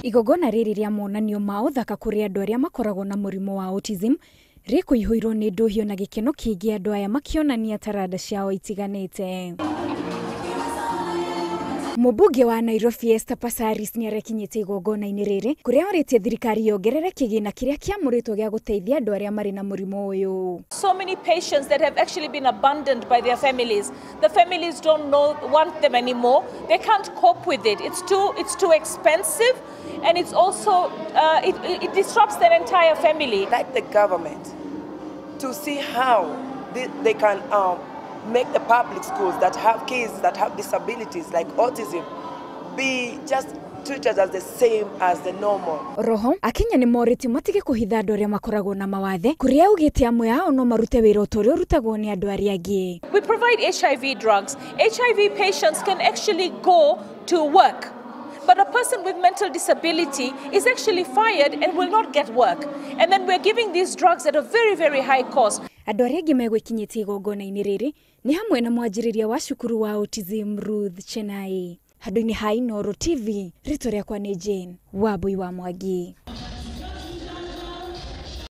Igongona rĩrĩ rĩa monanio ma ũthaka kũrĩ andũ arĩa makoragwo na mũrimũ wa autism rĩkũihũirwo nĩ ndũhio na gĩkeno kĩingĩ, andũ aya makĩonania taranda ciao itiganĩte. Mũmbunge wa Nairobi Esther Passaris nĩ arekinyĩte igongona-inĩ rĩrĩ, kũrĩa orĩtie thirikari yongerere kĩgĩna kĩrĩa kĩamũrĩtwo gĩa gũteithia andũ arĩa marĩ na mũrimũ ũyũ. So many patients that have actually been abandoned by their families. The families don't want them anymore. They can't cope with it. It's too expensive, and it's also it disrupts their entire family. Like the government to see how they can make the public schools that have kids that have disabilities like autism be just treated as the same as the normal. Roho akenya nĩ morĩtio matige kũhitha andũ arĩa makoragwo na mawathe, kũrĩa augĩte amwe ao no marute wĩra o ta ũrĩa ũrutagwo nĩ andũ arĩa angĩ. We provide HIV drugs. HIV patients can actually go to work. But a person with mental disability is actually fired and will not get work. And then we're giving these drugs at a very, very high cost. Andũ arĩa angĩ megwĩkinyĩtie igongona-inĩ rĩrĩ nĩ hamwe na mwanjĩrĩria wa cukuru wa autism Ruth Chenai. Handũ-inĩ ha Inooro TV, rĩtwa rĩakwa nĩ Jane Wambui wa Mwangi.